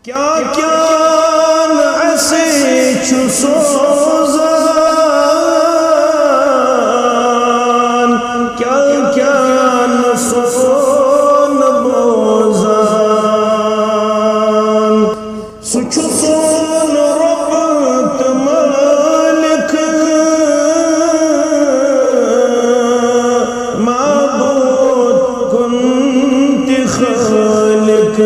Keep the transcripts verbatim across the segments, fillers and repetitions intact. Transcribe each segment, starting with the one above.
کیٛاہ کیٛاہ نہٕ اَسہِ چھُ سوزان، کیٛاہ کیٛاہ نہٕ سون بوزان۔ سُہ چھُ سون رۄب تہٕ مٲلِک، معبوٗد کُن تہِ خٲلِق۔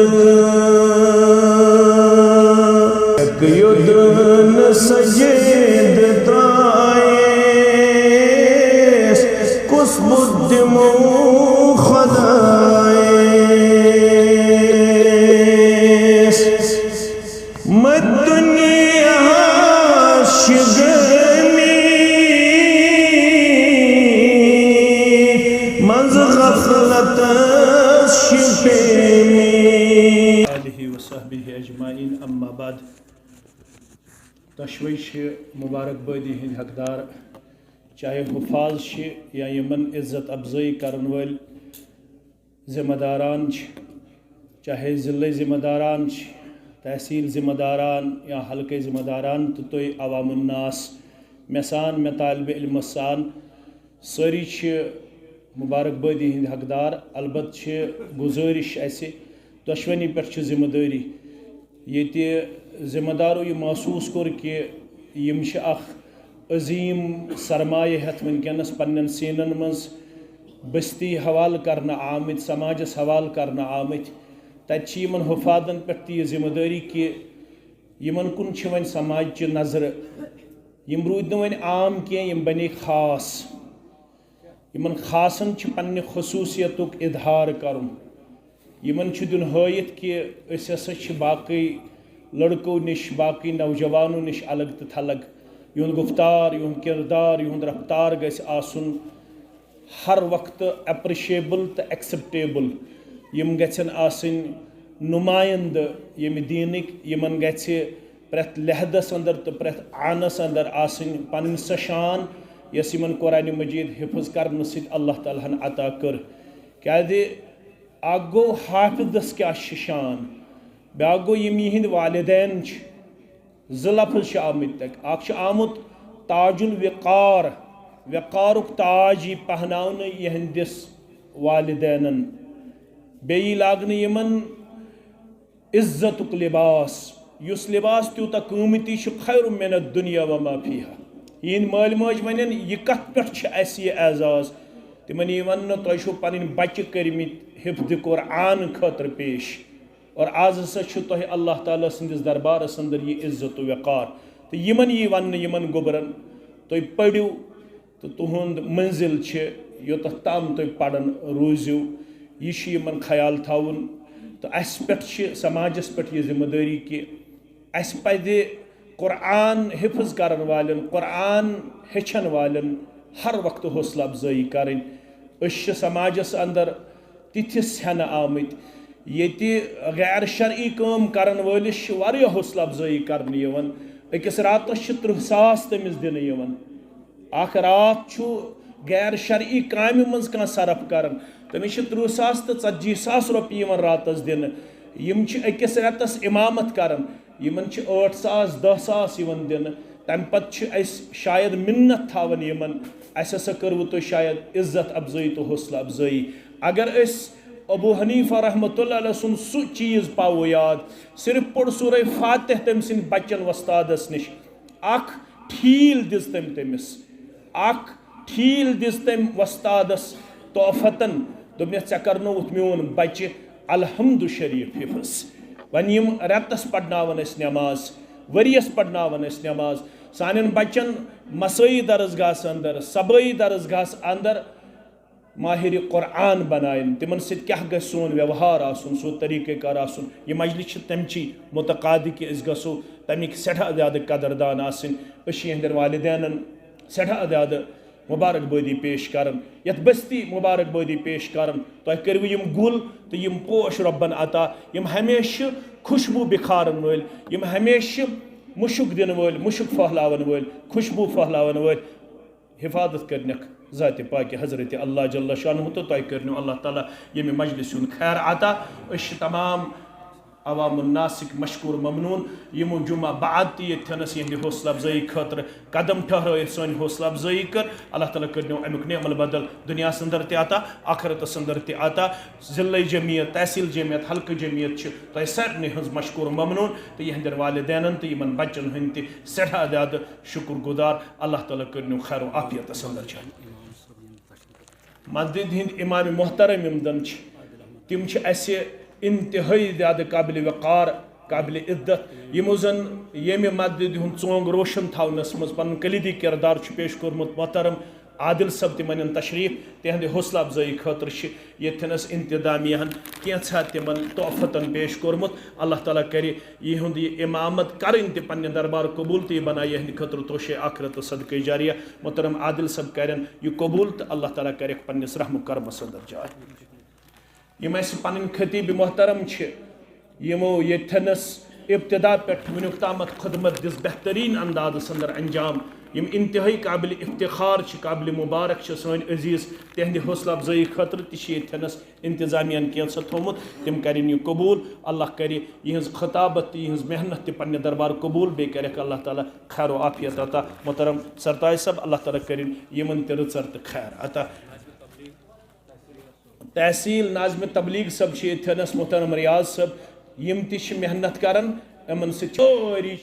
یوٚدُن سجد ترٛایس، کُس بُتھ دِمو خۄدایس؟ مت دُنیاہس چھِ غٲمی، منٛز غفلتس چھِ پیمی۔ آلہ وصحبہ اجمعین، اما بعد۔ دۄشوے چھِ مبارک بٲدی ہٕنٛدۍ حقدار، چاہے حفاظ چھِ یا یِمن عزت افزٲیی کرن وٲلۍ ذمہ داران چھِ، چاہے ضلعٕکۍ ذمہ داران چھِ، تحصیل ذمہ داران یا حلقٕکۍ ذمہ داران تہٕ تُہۍ عوام الناس، مےٚ سان، مےٚ طالبِ علمس سان، سٲری چھِ مبارک بٲدی ہٕنٛدۍ حقدار۔ البتہٕ چھِ گُزٲرِش اَسہِ، دۄشوٕنی پٮ۪ٹھ چھِ ذمہٕ دٲری۔ ییٚتہِ ذمہٕ دارو یہِ محسوٗس کوٚر کہِ یِم چھِ اکھ عظیٖم سرمایہِ ہٮ۪تھ وٕنکیٚنَس پننٮ۪ن سیٖنَن منٛز بستی حوالہٕ کرنہٕ آمٕتۍ، سماجس حوالہٕ کرنہٕ آمٕتۍ۔ تَتہِ چھِ یِمن حُفاظن پٮ۪ٹھ تہِ یہِ ذمہٕ دٲری کہِ یِمن کُن چھِ وۄنۍ سماجچہِ نظرٕ۔ یِم روٗدۍ نہٕ وۄنۍ عام کینٛہہ، یِم بنے خاص۔ یِمن خاصن چھِ پننہِ خصوٗصیتُک اظہار کرُن۔ یِمن چھُ دیُن ہٲیِتھ کہِ أسۍ ہسا چھِ باقٕے لڑکو نِش، باقٕے نوجوانو نِش الگ تہٕ تھلگ۔ یِہُنٛد گُفتار، یِہُنٛد کِردار، یِہُنٛد رفتار گژھِ آسُن ہر وقتہٕ appreciable تہٕ acceptable۔ یِم گژھن آسٕنۍ نُمایندٕ ییٚمہِ دیٖنٕکۍ۔ یِمن گژھِ پرٛٮ۪تھ لحدس اندر تہٕ پرٛٮ۪تھ آنس اندر آسٕنۍ پنٕنۍ سۄ شان، یۄس یِمن قرآنِ مجیٖد حفظ کرنہٕ سۭتۍ اللہ تعالیٰ ہن عطا کٔر۔ کیازِ اکھ گوٚو حافظس کیٛاہ چھِ شان، بیٛاکھ گوٚو یِم یِہِنٛدۍ والدین چھِ۔ زٕ لفظ چھِ آمٕتۍ تَتہِ۔ اکھ چھُ آمُت تاج الوقار، وقارُک تاج یی پہناونہٕ یِہنٛدِس والدینن۔ بیٚیہِ یی لاگنہٕ یِمن عزتُک لباس، یُس لباس تیوٗتاہ قۭمتی چھُ، خیر من الدنیا وما فیہا۔ یِہِنٛدۍ مٲلۍ مٲج وَنن، یہِ کَتھ پٮ۪ٹھ چھُ اَسہِ یہِ اعزاز؟ تِمن یی وَننہٕ، تۄہہِ چھِو پَنٕنۍ بَچہِ کٔرمٕتۍ حفظِ قرآن خٲطرٕ پیش، اور آز ہسا چھُ تۄہہِ اللہ تعالیٰ سٕنٛدِس دربارس اندر یہِ عزت و وقار۔ تہٕ یِمن یی وَننہٕ، یِمن گوٚبرن، تُہۍ پٔرِو، تہٕ تُہُنٛد منزل چھِ یوٚتَتھ تام تُہۍ پَران روٗزِو۔ یہِ چھُ یِمَن خیال تھاوُن۔ تہٕ اَسہِ پٮ۪ٹھ چھِ، سماجَس پٮ۪ٹھ یہِ ذمہٕ دٲری کہِ اَسہِ پَزِ قرآن حفظ کَرَن والٮ۪ن، قرآن ہیٚچھَن والٮ۪ن ہر وقتہٕ حوصلہٕ افزٲیی کَرٕنۍ۔ أسۍ چھِ سماجَس اندر تِتھِس ہٮ۪نہٕ آمٕتۍ، ییٚتہِ غیر شرعی کٲم کَرَن وٲلِس چھِ واریاہ حوصلہٕ افزٲیی کَرنہٕ یِوان۔ أکِس راتَس چھِ تٕرٛہ ساس تٔمِس دِنہٕ یِوان۔ اکھ راتھ چھُ غیر شرعی کامہِ منٛز کانٛہہ صرف کران، تٔمِس چھِ تٕرٛہ ساس تہٕ ژتجی ساس رۄپیہِ یِوان راتس دِنہٕ۔ یِم چھِ أکِس رٮ۪تس امامت کران، یِمن چھِ ٲٹھ ساس، دَہ ساس یِوان دِنہٕ۔ تمہِ پتہٕ چھِ أسۍ شاید مِنت تھاوان یِمن، اسہِ ہسا کٔروٕ تۄہہِ شاید عزت افزٲیی تہٕ حوصلہٕ افزٲیی۔ اگر أسۍ ابو حنیفہ رحمتہ اللہ علیہ سُنٛد سُہ چیٖز پاوو یاد، صرف پوٚر سورہ فاتح تٔمۍ سٕنٛدۍ بچن وۄستادس نِش، اکھ ٹھیٖل دِژ تٔمۍ تٔمِس، اکھ ٹھیٖل دِژ تٔمۍ وۄستادس تحفتن، دوٚپنس، "ژےٚ کرنووُتھ میون بچہِ الحمد شریف حفظ۔" وۄنۍ یِم رٮ۪تس پرناوان ٲسۍ نٮ۪ماز، ؤریس پرناوان ٲسۍ نٮ۪ماز، سانٮ۪ن بچن مسٲیی درسگاہس اندر، صبٲیی درسگاہس اندر ماہر قرآن بناین، تِمن سۭتۍ کیٛاہ گژھِ سون ویوہار آسُن، سون طریقہ کار آسُن۔ یہِ مجلس چھِ تمچی متقاضی کہِ أسۍ گژھو تمِکۍ سٮ۪ٹھاہ زیادٕ قدردان آسٕنۍ۔ أسۍ چھِ یِہنٛدٮ۪ن والدینن سٮ۪ٹھاہ زیادٕ مبارک بٲدی پیش کران، یتھ بستی مبارک بٲدی پیش کران۔ تۄہہِ کٔرِو یِم گُل تہٕ یِم پوش رۄبن عطا، یِم ہمیشہِ خوشبو بِکھارن وٲلۍ، یِم ہمیشہِ مُشُک دِنہٕ وٲلۍ، مُشُک پھٔہلاون وٲلۍ، خوشبو پھٔہلاون وٲلۍ۔ حفاظت کٔرنَکھ ذاتِ پاکہِ حضرت اللہ جل شانہ تہٕ تۄہہِ کٔرنو اللہ تعالیٰ ییٚمہِ مجلس ہُنٛد خیر عطا۔ أسۍ چھِ تمام عوام الناسٕکۍ مشکور ممنون، یِمو جمعہ بعد تہِ ییٚتھٮ۪نس یِہنٛدِ حوصلہٕ افزٲیی خٲطرٕ قدم ٹھہرٲیِتھ سٲنۍ حوصلہٕ افزٲیی کٔر۔ اللہ تعالیٰ کٔرنو امیُک نعم البدل دُنیاہس اندر تہِ عطا، آخرتس اندر تہِ عطا۔ ضلعہٕ جمعیت، تحصیل جمعیت، حلقہٕ جمعیت چھِ تۄہہِ سارنٕے ہٕنٛز مشکور ممنون تہٕ یِہنٛدٮ۪ن والدینن تہٕ یِمن بچن ہٕنٛدۍ تہِ سٮ۪ٹھاہ زیادٕ شُکر گُزار۔ اللہ تعالیٰ کٔرنو خیر و عافیتس اندر جٲری۔ مسجد ہٕنٛدۍ امام محترم یِم زن چھِ، تِم چھِ اسہِ انتہٲئی زیادٕ قابل وقار، قابل عزت، یِمو زن ییٚمہِ مسجد ہُنٛد ژونگ روشن تھاونس منٛز پنُن کلیدی کردار چھُ پیش کوٚرمُت۔ محترم عادل صٲب تہِ منن تشریف، تِہنٛدِ حوصلہٕ افزٲیی خٲطرٕ چھِ ییٚتھٮ۪نس انتظامیہ ہن کینٛژھا تِمن تحفتن پیش کوٚرمُت۔ اللہ تعالیٰ کرِ یِہُنٛد یہِ امامت کرٕنۍ تہِ پننہِ دربار قبول تہٕ یہِ بنایہِ یِہنٛدِ خٲطرٕ توشے آخرت تہٕ صدقے جاریہ۔ محترم عادل صٲب کرن یہِ قبول تہٕ اللہ تعالیٰ کرٮ۪کھ پننِس رحم و کرمس اندر جاے۔ یِم اسہِ پنٕنۍ خطیب محترم چھِ، یِمو ییٚتھٮ۪نس ابتدا پٮ۪ٹھ وٕنیُک تامتھ خدمت دِژ بہتریٖن اندازس اندر انجام، یِم انتہٲئی قابل افتخار چھِ، قابل مبارک چھِ۔ سٲنۍ عزیز، تِہنٛدِ حوصلہٕ افزٲیی خٲطرٕ تہِ چھِ ییٚتھٮ۪نس انتظامیہ ہن کینٛژھا تھوٚومُت، تِم کرن یہِ قبول۔ اللہ کرِ یِہنٛز خطابت تہٕ یِہنٛز محنت تہِ پننہِ دربار قبول، بیٚیہِ کرٮ۪کھ اللہ تعالیٰ خیر و عافیت عطا۔ محترم سرتاج صٲب، اللہ تعالیٰ کرن یِمن تہِ رٕژر تہٕ خیر عطا۔ تحصیل ناظم تبلیغ صٲب چھِ ییٚتھٮ۪نس، محترم ریاض صٲب، یِم تہِ چھِ محنت کران، یِمن سۭتۍ چھِ سٲری